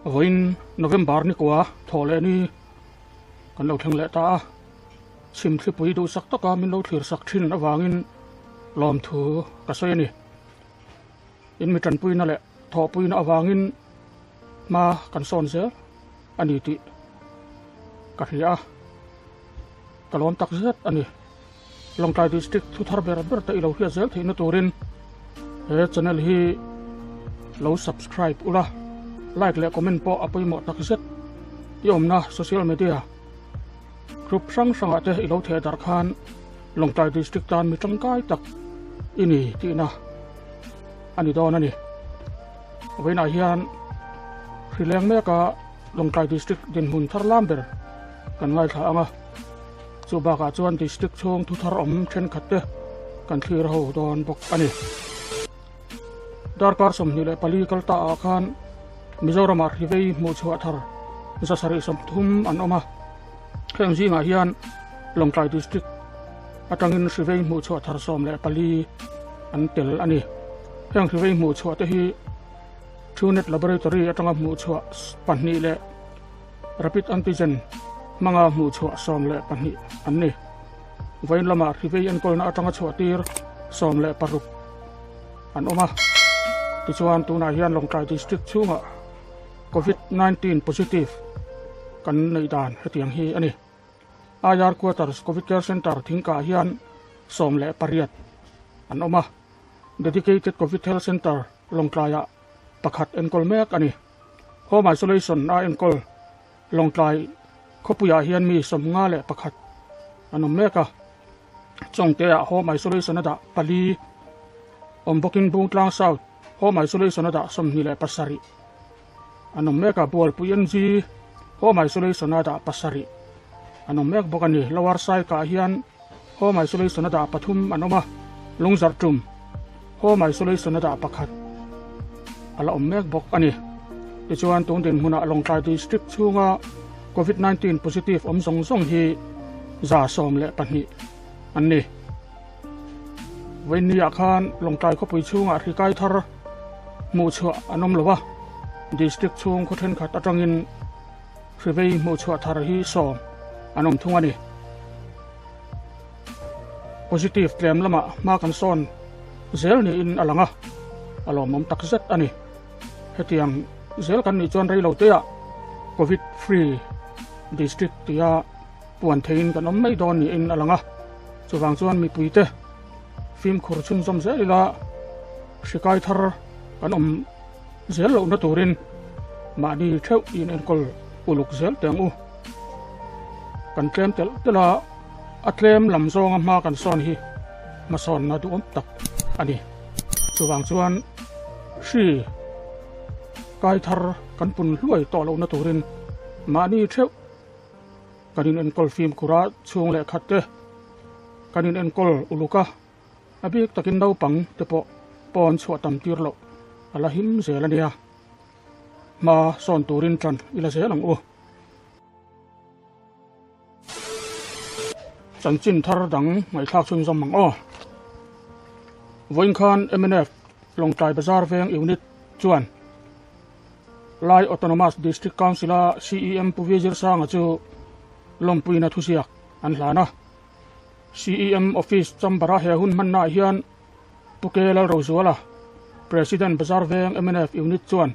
Vawiin November ni kua thawh leh ni kan lo thleng leh ta a, chhim thlipui duhsak taka min lo thlir sak thin avangin lawmthu ka sawi a ni. In mi tanpuina leh thawhpuina avangin hma kan sawn zel a ni tih ka hria a, ka lawm tak zet a ni. Lawngtlai District thu thar ber ber te i lo hriat zel theihna turin he channel hi lo subscribe ula, like leh comment pawh a pawimawh tak zet. I awmna social media group hrang hrangah te i lo theh darh khan Lawngtlai District tan mi tangkai tak i ni tihna a ni dawn a ni. Vawiinah hian hrileng meka Lawngtlai District dinhmun thar lam ber kan ngaithla ang a. Chu bakah chuan district chhung thu thar awm thenkhat te kan thlir ho dawn bawk a ni. Darkar 24 kal ta ah khan Mizoram ah hrivei hmuh chhuah thar 730 an awm a. Heng zingah hian Lawngtlai district atangin hrivei hmuh chhuah thar 14 an tel a ni. Heng hrivei hmuh chhuah te hi Trunet Laboratory atanga hmuh chhuah pahnih leh Rapid Antigen hmanga hmuh chhuah 12 an ni. Vawiin lamah hrivei enkawlna atanga chhuah tir 16 an awm a. Tichuan tunah hian Lawngtlai District chhungah Covid 19 positive kan neih dan hetiang hi a ni. IR Quarters Covid Care Centre Thingkah hian 18 an awm a. Dedicated Covid Health Centre Lawngtlaiah pakhat enkawl mek a ni. Home Isolation a enkawl Lawngtlai khawpuiah hian mi 51 an awm mek a. Chawngteah Home Isolation a dah pali awm bawkin Bungtlang South Home Isolation a dah 27 an awm mek a. Bualpui NG Home Isolation a dah pasarih an awm mek bawk a ni. Lower Saikah hian Home Isolation a dah pathum an awm a, Lungzarhtum Home Isolation a dah pakhat a la awm mek bawk a ni. Tichuan tun dinhmunah Lawngtlai District chhunga Covid 19 positive awm zawng zawng hi 112 an ni. Vawiinniah khan Lawngtlai khawpui chhungah hri kai thar hmuh chhuah an awm lo a, District chhung khaw thenkhat atangin hri vei hmuh chhuah thar hi sawm an awm thung a ni. Positive tlem lamah hma kan sawn zel niin a lang a, a lawmawm tak zet a ni. Hetiang zel kan nih chuan rei lo teah Covid free district tia puan theiin kan awm mai dawn niin a lang a, chuvang chuan mipuite fimkhur chhunzawm zel ila hri kai thar kan awm zel lohna turin mahni theuh in enkawl uluk zel teh ang u. Kan tlem telh telh a, a tlem lam zawnga hma kan sawn hi hmasawnna duhawm tak a ni. Chuvang chuan hri kai thar kan pun hluai tawh lohna turin mahni theuh Kan in enkawl fimkhur a, chhung leh khat te kan in enkawl uluk a, a bik takin naupang te pawh pawn chhuah tam tir loh a la him zel a nia. Hma sawn turin tan i la zel ang u. Chanchin thar dang ngaihthlak chhunzawm ang aw. Vawiin khan mnf Lawngtlai Bazar Veng Unit chuan Lai Autonomous District Council-a CEM Pu Vijir Sanga chu lawmpuina thuziak an hlan a. CEM Office chamber-a he hun hmannaah hian Pu K Lalrozuala, President Bazar Veng mnf Unit chuan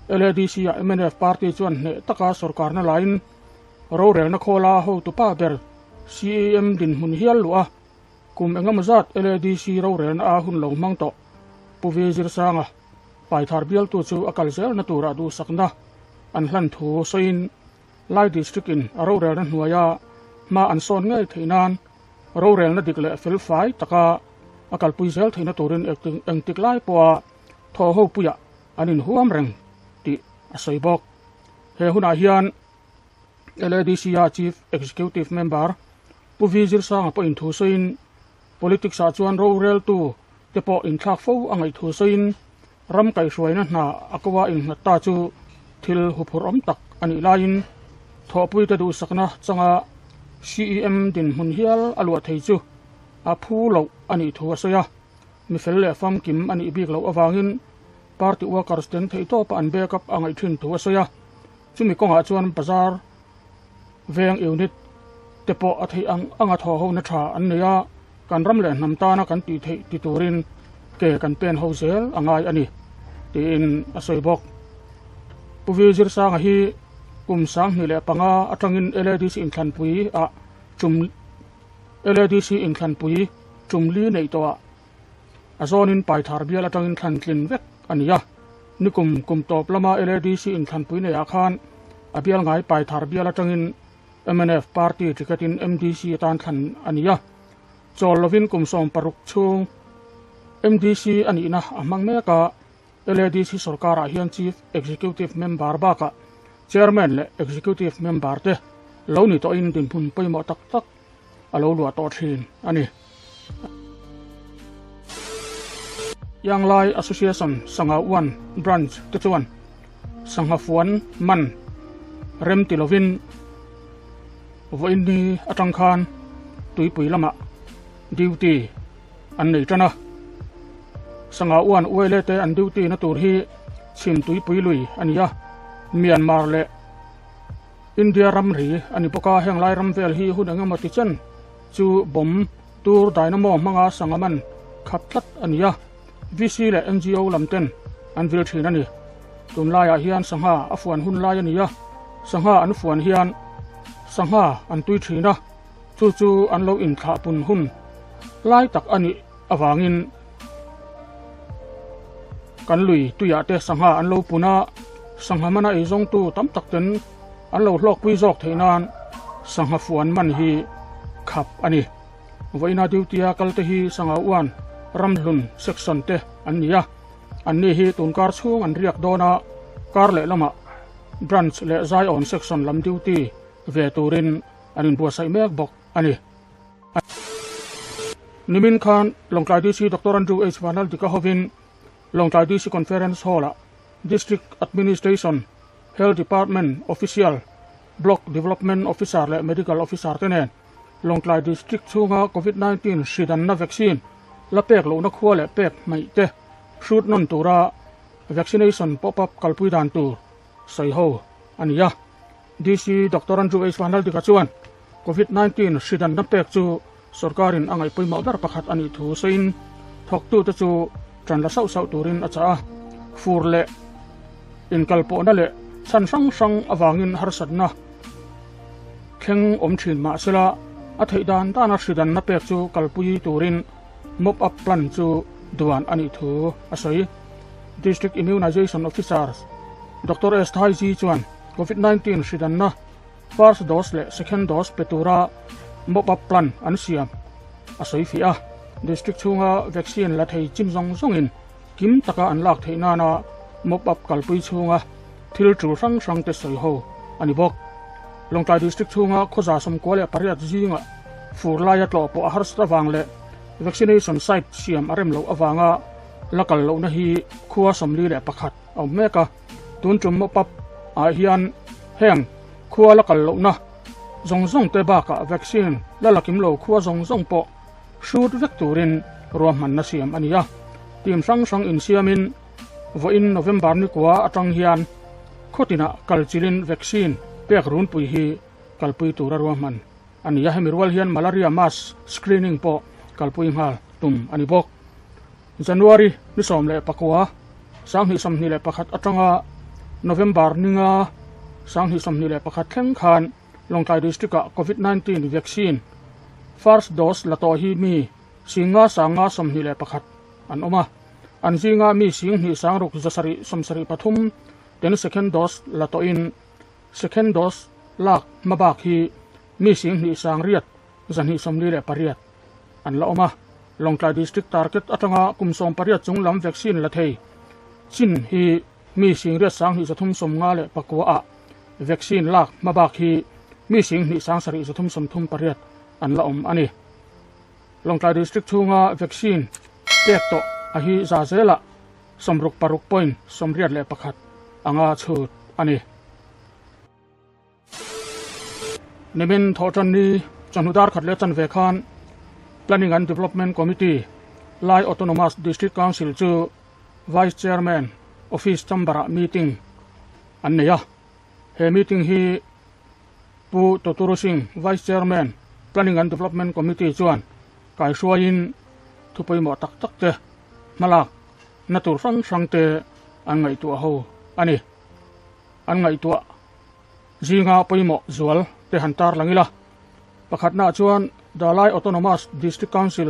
LADC-ah mnf Party chuan hneh taka sorkarna laiin rorelna khawla hotupa ber CEM dinhmun hial luh a, kum engemaw zat LADC rorelna a hun lo hmang tawh Pu Vijir Sanga. Paithar bialtu chu a kal zelna turah duhsakna an hlan thu sawiin Lai District in a rorelna hnuaia hma an sawn ngei theih nan rorelna dik leh felfai taka a kalpui zel theihna turin engtik lai pawha thaw ho puiah an inhuam reng tih a sawi bawk. He hunah hian LADC-a Chief Executive Member Pu V Zirsanga pawhin thu sawiin Politics ah chuan roreltu te pawh inthlak fo a ngaih thu sawiin ram kaihhruaina hna a ko a innghat ta chu thil huphurh awm tak a nih laiin thawhpuite duhsakna changa CEM dinhmun hial a luah thei chu a phu loh a nih thu a sawi a, mifel leh famkim a nih bik loh avangin. party workers ten theihtawpa an backup a ngaih thin thu a sawi a, chumi kawngah chuan bazar veng unit te pawh a theih ang anga thaw ho na tha an nei a, kan ram leh hnam tana kan tih theih ti turin ke kan pen ho zel a ngai a ni, tiin a sawi bawk. Pu Vi Zirsanga hi kum 2005 atangin LADC inthlanpui ah tum LADC inthlanpui tum li neih tawhah A zawnin Paithar bial atangin thlan tlin vek a ni a. Nikum kum tawp lama LADC inthlanpui neiah khan a bial ngai Paithar bial atangin mnf party ticket in MDC atan thlan a ni a. Chawl lovin kum 16 chhung MDC a nihna a hmang mek a. LADC sorkarah hian Chief Executive Member bakah Chairman leh Executive Member te lo ni tawhin dinhmun pawimawh tak tak a lo luah tawh thin a ni. Yanglai Association Sangha Uan Branch te chuan Sangha Fuan man rem ti lovin vawiin ni atang khan tuipui lamah duty an nei tan a. Sangha Uan ULA te an duty na tur hi chhim tuipui lui a ni a, Myanmar leh India ramri a ni bawk a, heng lai ram vel hi hun engemaw ti chen chu bomb tur dynamo hmanga sangha man khat tlat a ni a, VC leh NGO lam ten an vil thin a ni. Tunlaiah hian sangha a fuan hun lai a ni a, sangha an fuan hian sangha an tui thin a, chu chu an lo inthlah pun hun lai tak a nih avangin Kan lui tuiah te sangha an lo pun a, sangha mana eizawngtu tam tak ten an lo hlawkpui zawk theih nan sangha fuan man hi khap a ni. Vawiina duty-a kal te hi sangha uan ramhlun section te an ni a, anni hi tunkar chhung an riak dawn a, kar leh lamah branch leh Zion section lam duty ve turin an inbuatsaih mek bawk a ni. Nimin khan Lawngtlai DC Doctor Andrew H Vanlaldika hovin Lawngtlai DC Conference Hall-ah District Administration, Health Department Official, Block Development Officer leh Medical Officer te nen Lawngtlai District chhunga Covid 19 hri danna vaccine la pek lohna khua leh pek hmaih te hrut nawn tura vaccination pop-up kalpui dan tur sawi ho a ni a. DC Doctor Andrew H Vanlaldika chuan Covid 19 hri danna pek chu Sorkarin a ngaih pawimawh ber pakhat a nih thu sawiin thawktute chu ṭan la sauh sauh turin a chah a. Fur leh inkalpawhna leh chhan hrang hrang avangin harsatna thleng awm ṭhin mah sela a theih dan dana hri danna pek chu kalpui turin mop up plan chu duan a nih thu a sawi. District Immunization Officer Doctor S Thaiji chuan Covid 19 hri danna First dose leh second dose pe tura mop up plan an siam a sawi fih a, district chhunga vaccine la thei chin zawng zawngin kim taka an lak theih nana mop up kalpui chhunga thil tul hrang hrang te sawi ho a ni bawk. Lawngtlai district chhunga khawza 98 zinga fur laia tlawh pawh a harsat avang leh vaccination site siam a rem loh avanga la kal lohna hi khua 41 a awm mek a. Tun tum mop up ah hian heng khua la kal lohna zawng zawng te bakah vaccine la la kim lo khua zawng zawng pawh hrut vek turin ruahmanna siam a ni a. Team hrang hrang insiamin vawiin November ni kua atang hian khawtinah kal chilin vaccine pek runpui hi kalpui tura ruahman a ni a. Hemi rual hian malaria mass screening pawh kalpui nghal tum a ni bawk. January ni 19, 2021 atanga November ni nga, 2021 thleng khan Lawngtlai District-ah Covid 19 vaccine first dose la tawh hi mi 5,521 an awm a. An zinga mi 2,673 ten second dose la tawhin second dose lak hmabak hi mi 2,848 an la awm a. Lawngtlai District target atanga kum 18 chung lam vaccine la thei chin hi mi 8,239 ah vaccine lak hmabak hi mi 2,738 an la awm a ni. Lawngtlai District chhunga vaccine pek tawh a hi za zelah 66.81 anga chhut a ni. Nimin Thawhtanni chawhnu dar khat leh chanve khan Planning and Development Committee, Lai Autonomous District Council chu Vice Chairman Office Chamber-ah meeting an nei a. He meeting hi Pu Toturu Singh, Vice Chairman, Planning and Development Committee chuan kaihruaiin thu pawimawh tak tak te hmalak na tur hrang hrang te an ngaihtuah ho a ni. An ngaihtuah zinga pawimawh zual te han tar lang ila. Pakhatnaah chuan Dhalai Autonomous District Council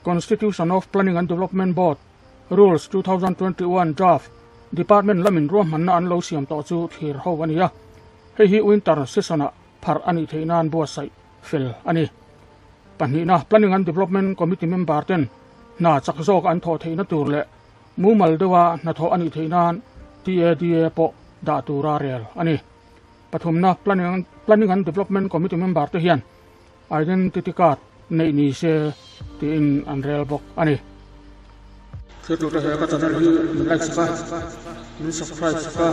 Constitution of Planning and Development Board Rules 2021 Draft Department lamin ruahmanna an lo siam tawh chu thlir ho a ni a. Hei hi Winter Session-ah pharh a nih theih nan buatsaih fel a ni. Pahnihna, Planning and Development Committee member ten hna chak zawk an thawh theihna tur leh mumal deuha hnathawh a nih theih nan TADA pawh dah tura rel a ni. Pathumna, Planning and Development Committee member te hian Identity card neih ni se tiin an rel bawk a ni. Thiltute he ka channel hi min like sak a, min subscribe sak a,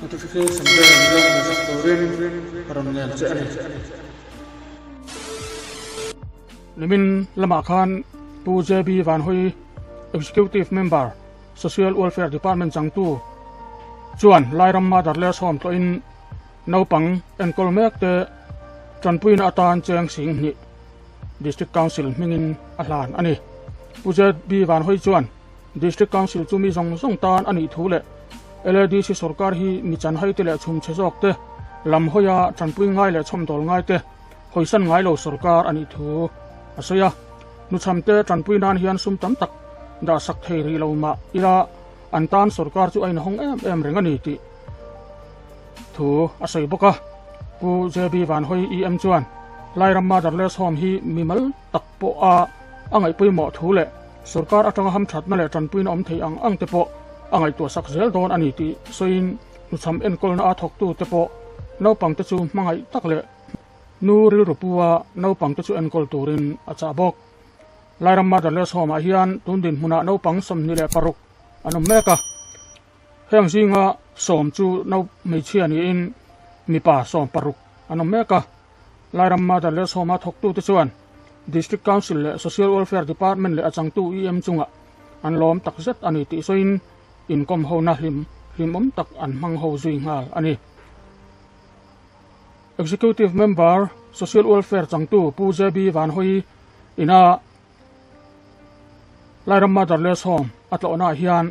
notification bell min lo hmuh sak turin ka rawn ngen che a ni. Nimin lamah khan Pu JB Vanhawi, Executive Member, Social Welfare Department changtu chuan Lairam Motherless Home tlawhin Naupang enkawl mek te tanpuina atan cheng sing hnih District Council hmingin a hlan a ni. Pu ZB Vanhawi chuan District Council chu mi zawng zawng tan a nih thu leh LADC sorkar hi mi chanhai te leh chhumchhe zawk te lam hawia tanpui ngai leh chhawmdawl ngai te hawisan ngai lo sorkar a nih thu a sawi a. Hnuchham te tanpui nan hian sum tam tak dahsak thei rih lo mah ila an tan sorkar chu a inhawng em em reng a ni tih Thu a sawi bawk a, Pu JB Vanhawi EM chuan Lairam Motherless Home hi mimal tak pawha a ngaihpawimawh thu leh sorkar atanga hamthatna leh tanpuina awm thei ang ang te pawh a ngaihtuahsak zel dawn a ni tih sawiin hnuchham enkawlna a thawktute pawh naupangte chu hmangaih tak leh nu rilru pua naupangte chu enkawl turin a chah bawk. Lairam Motherless Home-ah hian tun dinhmunah naupang 26 an awm mek a. Heng zinga sawm chu no hmeichhia niin mipa 16 an awm mek a. Lairam Motherless Home-a thawktute chuan District Council leh Social Welfare Department leh a changtu EM chungah an lawm takzet a ni tih sawiin inkawm hona hlim hlimawm tak an hmang ho zui nghal a ni. Executive Member, Social Welfare changtu Pu JB Vanhawi ina Lairam Motherless Home a tlawhnaah hian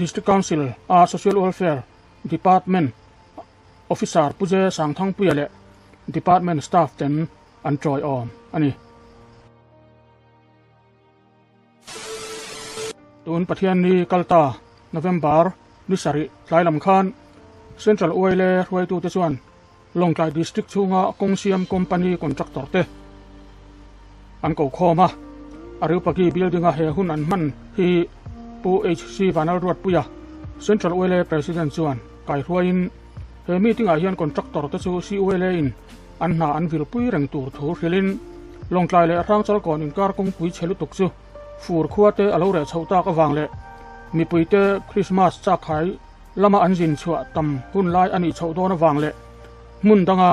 District Council a Social Welfare Department Officer Pu J Sangthangpuia leh Department staff ten an tawiawm a ni. Tun Pathianni kalta November ni sarih tlai lam khan Central Oil hruaitute chuan Lawngtlai District chhunga kawng siam company contractor te an ko khawm a, Areopagi building a he hun an hman hi Pu HC Vanlalruatpuia, Central Oil President chuan kaihruaiin he meeting ah hian contractor te chu COLA in an hna an vilpui reng tur thu hrilhin Lawngtlai leh Hrangchalkawn inkar kawngpui chhe lutuk chu fur khua te a lo reh chhoh tak avang leh mipui te Christmas chak khai lama an zin chhuah tam hun lai a nih chhoh dawn avang leh hmun danga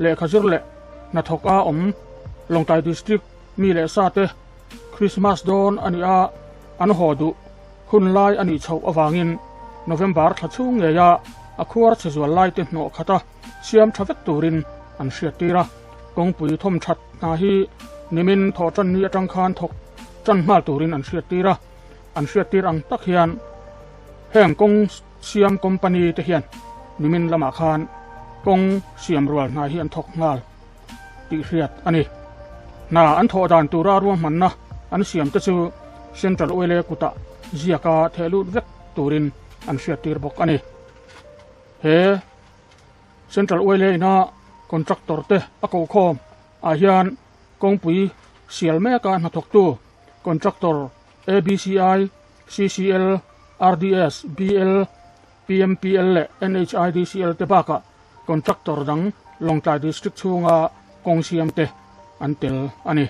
lehkha zir leh hnathawk a awm Lawngtlai District mi leh sa te Christmas dawn a nih a an haw duh hun lai a nih chhoh avangin November thla chhung ngeia a khuar chhe zual lai te hnawh khata siam tha vek turin an hriattir a. Kawngpui thawm that hna hi nimin thawh tan ni atang khan thawk tan nghal turin an hriattir a. An hriattir ang tak hian heng kawng siam company te hian nimin lamah khan kawng siam rual hna hi an thawk nghal tih hriat a ni. Hna an thawh dan tura ruahmanna an siam te chu Central Oil kutah ziaka theh lut vek turin an hriattir bawk a ni. He Central Oil ina contractor te a kokhawm ah hian kawngpui sial meka hnathawktu contractor ABCI, CCL, RDS, BL, PMPL leh NHIDCL te bakah contractor dang Lawngtlai District chhunga kawng siam te an tel a ni.